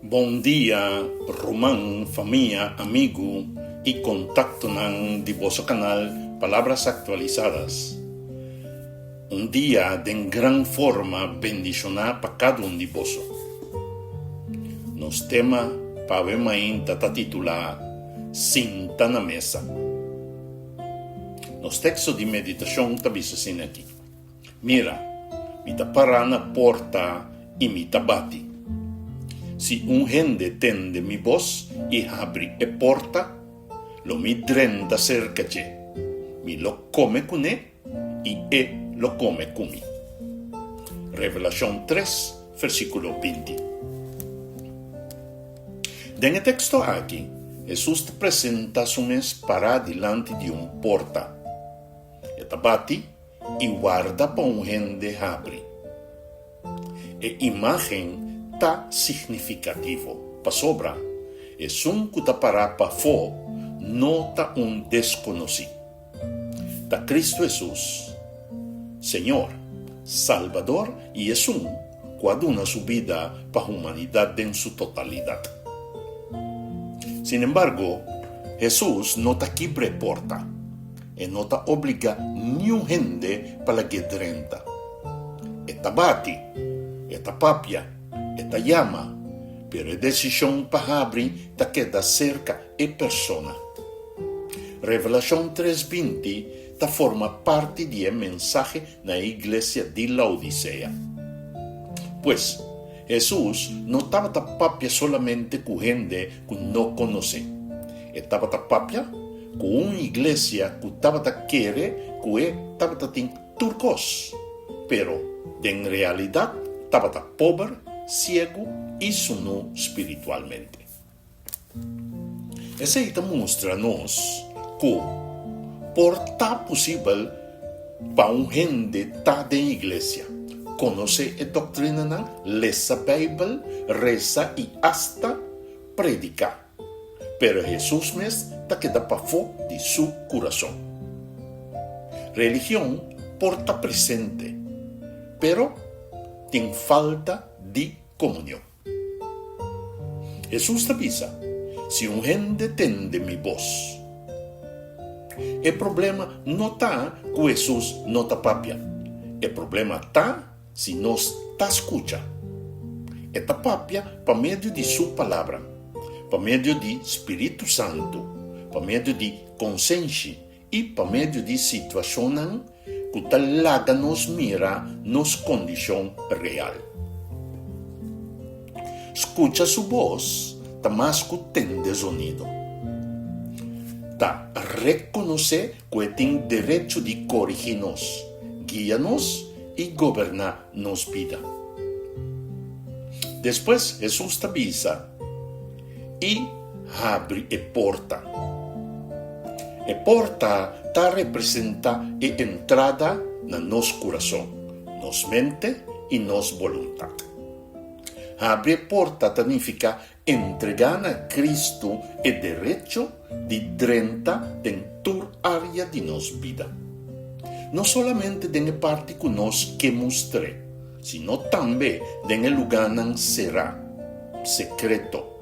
Bon dia ruman, famia, amigu i kontaktonan di boso kanal Palabras Actualizadas. Un dia den gran forma bendishoná pa kada un di boso. Nos tema pa awe mainta ta titulá Sinta na mesa. Nos teksto di meditashon ta bisa asina aki. Mira, mi ta pará na porta i mi ta bati. Si un hende tende mi bos i habri e porta, lo mi drenta serka dje, mi lo kome kuné i e lo kome ku mi. Revelashon tres, versíkulo 20. Den e teksto aki, Hesus ta presentá su mes pará dilanti di un porta. E ta bati i warda pa un hende habri. E imágen ta signifikativo pasobra esun ku ta pará pafó no ta un deskonosí. Ta Kristu Hesus, Señor, Salbador i esun ku a duna su bida pa humanidat den su totalidat. Sinembargo, Hesus no ta kibra e porta. E no ta obligá niun hende pa lag'é drenta. E ta bati, e ta papia, e ta yama, pero e desishon pa habri ta keda serka e persona. Revelashon tres 20 ta forma parti di e mensahe na e iglesia di Laodisea. Pues, Hesus no tabata papia solamente ku hende ku no konosé. E tabata papia ku un iglesia ku tabata kere ku e tabata tin tur kos, pero den realidat tabata pober, siegu i sunú spiritualmente. Esei ta mustra nos ku por ta posibel pa un hende ta den iglesia, konosé e doktrinanan, lesa Beibel, resa i asta prediká. Pero Hesus mes ta keda pafó di su kurason. Religion por ta presente, pero tin falta di komunion. Hesus ta bisa, Si un hende tende mi bos. E problema no ta ku Hesus no ta papia. E problema ta Si nos ta skucha, E ta papia pa medio di Su Palabra, pa medio di Spiritu Santu, pa medio di konsenshi i pa medio di situashonnan ku ta laga nos mira nos kondishon real. Skucha Su bos ta mas ku tende zonido. Ta rekonosé ku e tin derecho di korigí nos, guia nos i goberná nos bida. Despues Hesus ta bisa, I habri e porta. E porta ta representá e entrada na nos kurason, nos mente i nos boluntat. Habri e porta ta nifiká Entregá na Cristo e derecho di drenta den tur área di nos bida. No solamente den e parti ku nos ke mustr'é, sino tambe den e lugánan será, sekreto.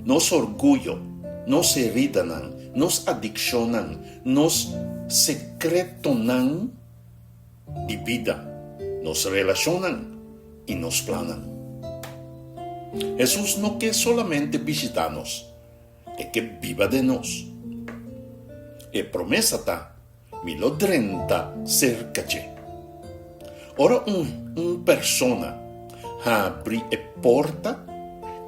Nos orguyo, nos heridanan, nos adikshonnan, nos sekretonan di bida, nos relashonnan i nos plannan. Hesus no ke solamente bishitá nos, e ke biba den nos. E promesa ta, Mi lo drenta serka dje. Ora un un persona habri e porta,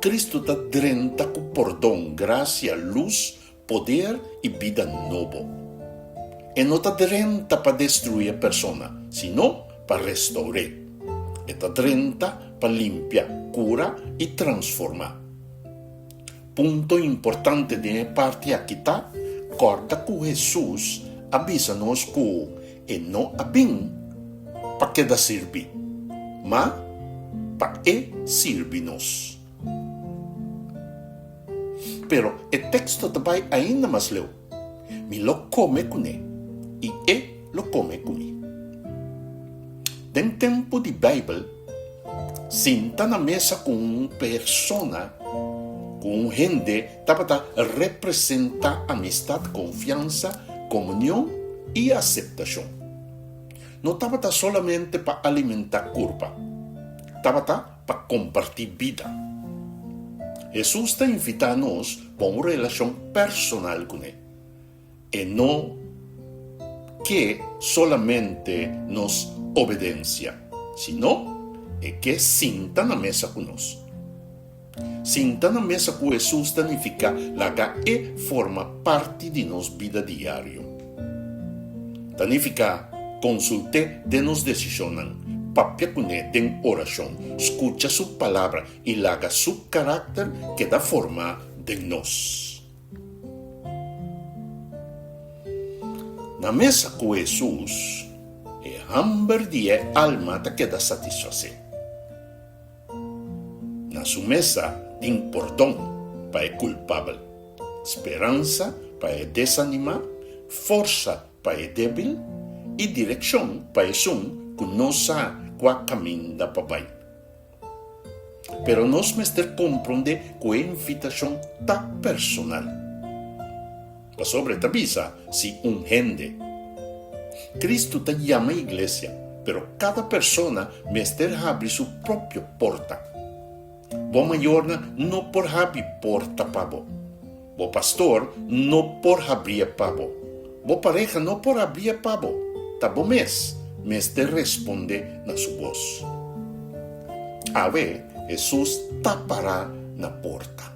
Cristo ta drenta ku pordon, grasia, lus, Poder i bida nobo. E no ta drenta pa destruí e persona, sino pa restour'é. E ta drenta pa limpia, kura i transformá. Punto importante den e parti aki ta kòrda ku Hesus a bisa nos ku e no a bin pa keda sirbi, ma pa e sirbi nos. Pero e teksto ta bai ainda mas leu, Mi lo kome kuné, i e lo kome ku mi. Den tempu di Beibel, Sinta na mesa ku un persona, ku un hende tabata representá amistat, konfiansa, komunion i aseptashon. No tabata solamente pa alimentá kurpa, tabata pa kompartí bida. Hesus ta invitá nos pa un relashon personal kuné. E no ke solamente nos obedensia, sino e ke sinta na mesa ku nos. Sinta na mesa ku Hesus ta nifiká laga e forma parti di nos bida diario. Ta nifiká konsult'é den nos desishonnan, papia kuné den orashon, skucha su palabra i laga su karakter keda formá den nos. Na mesa ku Hesus, e hamber di e alma ta keda satisfasé. Na su mesa tin pordon pa e kulpabel, speransa pa e desanimá, forsa pa e débil i direkshon pa esun ku no sa kua kaminda pa bai. Pero nos mester komprondé ku e invitashon ta personal. Pasobra e ta bisa si un hende. Kristu ta yama e iglesia, pero kada persona mester habri su propio porta. Bo mayornan no por habri porta pa bo. Bo pastor no por habrié pa bo. Bo pareha no por habrié pa bo. Ta bo mes mester respondé na su bos. Awe Hesus ta pará na porta.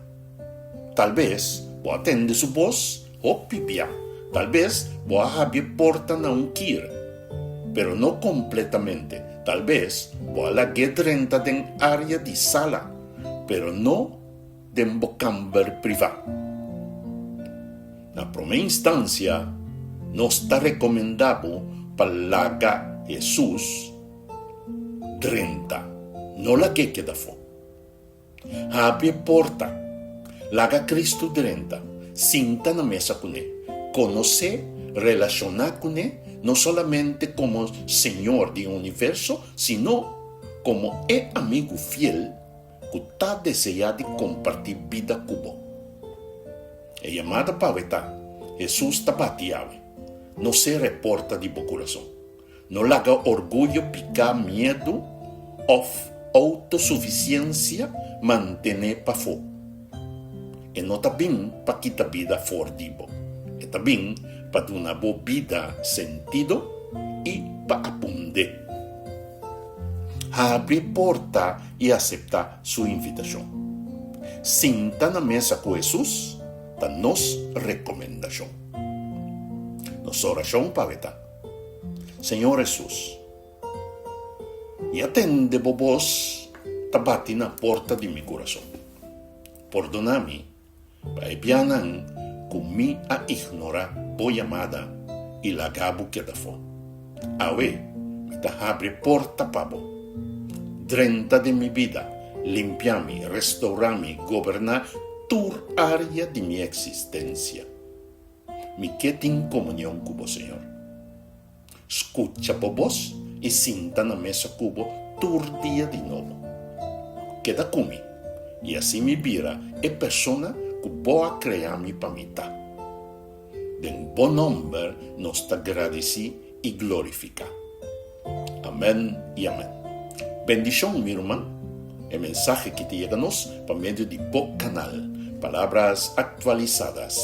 Tal bes bo a tende su bos hopi bia. Tal bes bo a habrié porta na un kir, pero no kompletamente. Tal bes bo a lag'é drenta den área di sala, pero no den bo kamber privá. Na promé instansia, nos ta rekomendá bo pa laga Hesus drenta, no lag'é keda afó. Habri e porta, laga Kristu drenta, sinta na mesa kuné, konosé, relashoná kuné, no solamente komo Señor di e universo, sino komo e amigu fiel ku ta deseá di kompartí bida ku bo. E yamada pa awe ta, Hesus ta bati awe. No sera e porta di bo kurason. No laga orguyo, piká, miedu òf outosufisiensia mantené pafó. E no ta bin pa kita bida for di bo. E ta bin pa duna bo bida sentido i pa apund'é. Habri e porta i aseptá su invitashon. Sinta na mesa ku Hesus ta nos rekomendashon. Nos orashon pa awe ta, Señor Hesus, mi a tende bo bos ta bati na porta di mi kurason. Pordoná mi Pa e bianan ku mi a ignorá bo yamada i laga bo keda afó. Awe mi ta habri e porta pa bo. Drenta den mi bida, limpia mi, restourá mi, goberná tur área di mi eksistensia. Mi ke tin komunion ku bo, Señor. Skucha bo bos i sinta na mesa ku bo tur dia di nobo. Keda ku mi, i asi mi bira e persona ku bo a krea mi pa mi ta. Den bo nòmber nos ta gradisí i glorifiká. Amèn i amèn. Bendishon mi ruman. E mensahe ki ta yega nos pa medio di bo kanal Palabras Actualizadas.